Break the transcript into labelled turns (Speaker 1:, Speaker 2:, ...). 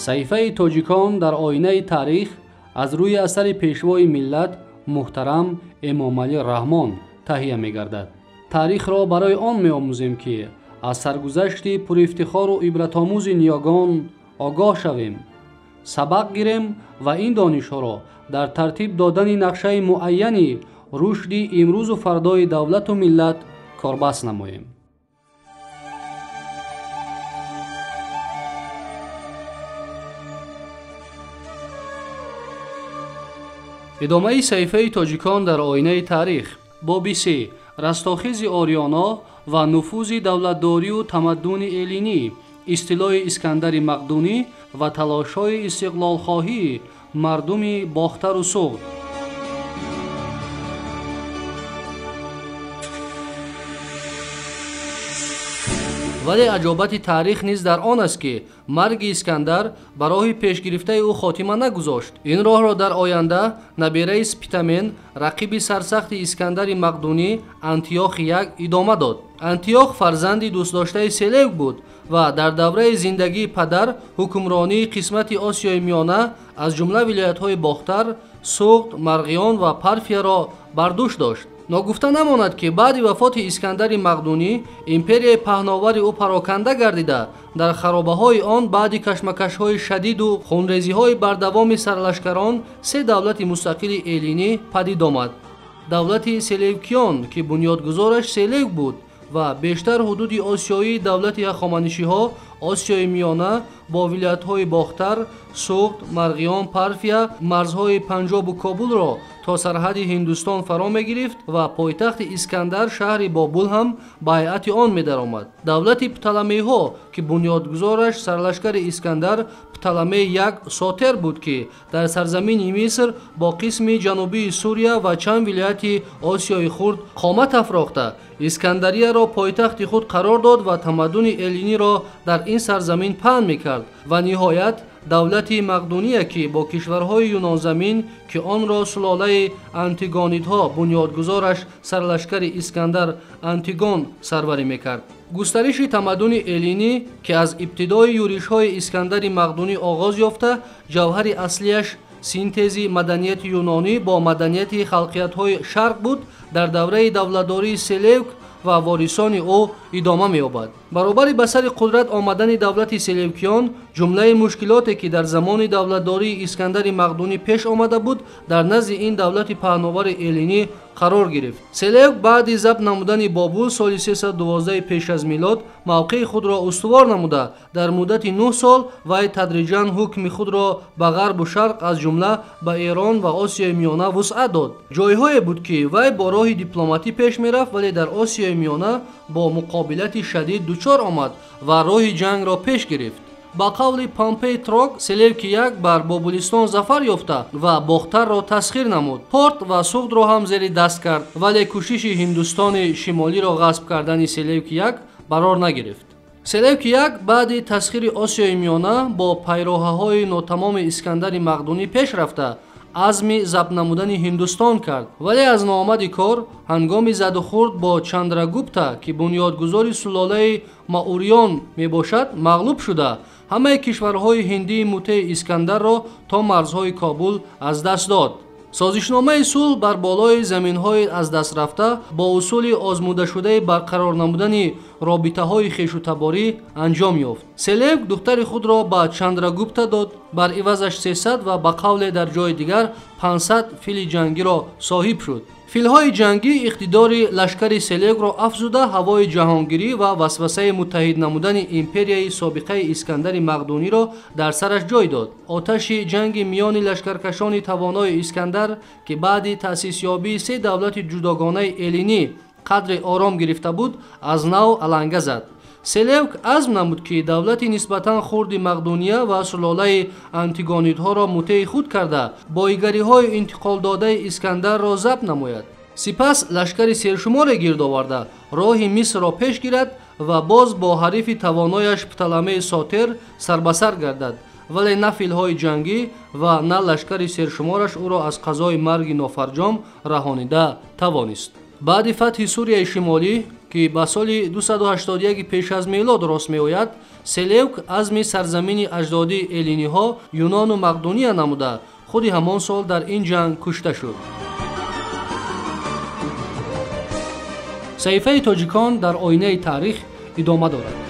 Speaker 1: Саҳифаи тоҷикон дар оинаи таърих аз рӯи асари пешвои миллат муҳтарам Эмомалӣ Раҳмон таҳия мегардад. Таърихро барои он меомӯзем, ки аз саргузашти пурифтихору ибратомӯзи ниёгон огоҳ шавем, сабақ гирем ва ин донишҳоро дар тартиб додани нақшаи муайяни рушди имрӯзу фардои давлату миллат корбаст намоем. Идомаи саҳифаи тоҷикон дар оинаи таърих. Боби се: растохези ориёно ва нуфузи давлатдорию тамаддуни эллинӣ, истилои Искандари Мақдунӣ ва талошҳои истиқлолхоҳии мардуми Бохтару Суғд. Вале аҷобати таърих низ дар он аст, ки марги Искандар ба роҳи пешгирифтаи ӯ хотима нагузошт. Ин роҳро дар оянда набераи Спитамен, рақиби сарсахти Искандари Мақдунӣ, Антиохи як идома дод. Антиох фарзанди дӯстдоштаи Селевк буд ва дар давраи зиндагии падар ҳукмронии қисмати Осиёи Миёна, аз ҷумла вилоятҳои Бохтар, Суғд, Марғиён ва Парфияро бар дӯш дошт. Ногуфта намонад, ки баъди вафоти Искандари Мақдунӣ империяи паҳновари ӯ пароканда гардида, дар харобаҳои он баъди кашмакашҳои шадиду хунрезиҳои бардавоми сарлашкарон се давлати мустақили эллинӣ падид омад. Давлати Селевкиён, ки бунёдгузораш Селевк буд ва бештар ҳудуди осиёии давлати ҳахоманишиҳо, Осиёи Миёна бо вилоятҳои Бохтар, Суғд, Марғиён, Парфия, марзҳои Панҷобу Кобулро то сарҳади Ҳиндустон фаро мегирифт ва пойтахти Искандар шаҳри Бобул ҳам ба ҳайати он медаромад. Давлати Пталамейҳо, ки бунёдгузораш сарлашкари Искандар Пталамей як Сотер буд, ки дар сарзамини Миср бо қисми ҷанубии Сурия ва чанд вилояти Осиёи Хурд қомат афрохта, Искандарияро пойтахти худ қарор дод ва тамаддуни эллиниро дар ин сарзамин паҳн мекард. Ва ниҳоят давлати Мақдуния, ки бо кишварҳои юнонзамин, ки онро сулолаи Антигонидҳо, бунёдгузораш сарлашкари Искандар Антигон сарварӣ мекард. Густариши тамаддуни эллинӣ, ки аз ибтидои юришҳои Искандари Мақдунӣ оғоз ёфта, ҷавҳари аслияш синтези маданияти юнонӣ бо маданияти халқиятҳои шарқ буд, дар давраи давлатдории Селевк ва ворисони ӯ идома меёбад. Баробари ба сари қудрат омадани давлати Селевкиён, ҷумлаи мушкилоте, ки дар замони давлатдории Искандари Мақдунӣ пеш омада буд, дар назди ин давлати паҳновари эллинӣ қарор гирифт. Селевк баъди забт намудани Бобул соли 312 пеш аз милод мавқеи худро устувор намуда, дар муддати 9 сол вай тадриҷан ҳукми худро ба ғарбу шарқ, аз ҷумла ба Эрон ва Осиёи Миёна вусъат дод. Ҷойҳое буд, ки вай бо роҳи дипломатӣ пеш мерафт, вале дар Осиёи Миёна бо муқобилати шадид дучор омад ва роҳи ҷангро пеш гирифт. Ба қавли Помпей Трок, Селевки як бар Бобулистон зафар ёфта ва Бохтарро тасхир намуд. Порт ва Суғдро ҳам зери даст кард, вале кӯшиши Ҳиндустони шимолиро ғасб кардани Селевки як барор нагирифт. Селевки як баъди тасхири Осиёи Миёна бо пайроҳаҳои нотамоми Искандари Мақдунӣ пеш рафта, азми забт намудани Ҳиндустон кард, вале аз ноомади кор ҳангоми задухӯрд бо Чандрагупта, ки бунёдгузори сулолаи Мауриён мебошад, мағлуб шуда, ҳамаи кишварҳои ҳиндии мутеи Искандарро то марзҳои Кобул аз даст дод. Созишномаи сулҳ бар болои заминҳои аз даст рафта бо усули озмудашудаи барқарор намудани робитаҳои хешутаборӣ анҷом ёфт. Селевк духтари худро ба Чандрагупта дод, бар ивазаш 300 ва ба қавле дар ҷои дигар 500 фили ҷангиро соҳиб шуд. Филҳои ҷангӣ иқтидори лашкари Селевкро афзуда, ҳавои ҷаҳонгирӣ ва васвасаи муттаҳид намудани империяи собиқаи Искандари Мақдуниро дар сараш ҷой дод. Оташи ҷанги миёни лашкаркашони тавонои Искандар, ки баъди таъсисёбии се давлати ҷудогонаи эллинӣ қадре ором гирифта буд, аз нав аланга зад. Селевк азм намуд, ки давлати нисбатан хурди Мақдуния ва сулолаи Антигонидҳоро мутеи худ карда, боигариҳои интиқолдодаи Искандарро забт намояд. Сипас лашкари сершуморе гирд оварда, роҳи Мисрро пеш гирад ва боз бо ҳарифи тавонояш Пталамеи Сотер сарбасар гардад, вале на филҳои ҷангӣ ва на лашкари сершумораш ӯро аз қазои марги нофарҷом раҳонида тавонист. Баъди фатҳи Сурияи Шимолӣ, ки ба соли 281 пеш аз милод рост меояд, Селевк азми сарзамини аҷдодии эллиниҳо Юнону Мақдуния намуда, худи ҳамон сол дар ин ҷанг кушта шуд. Саҳифаи тоҷикон дар оинаи таърих идома дорад.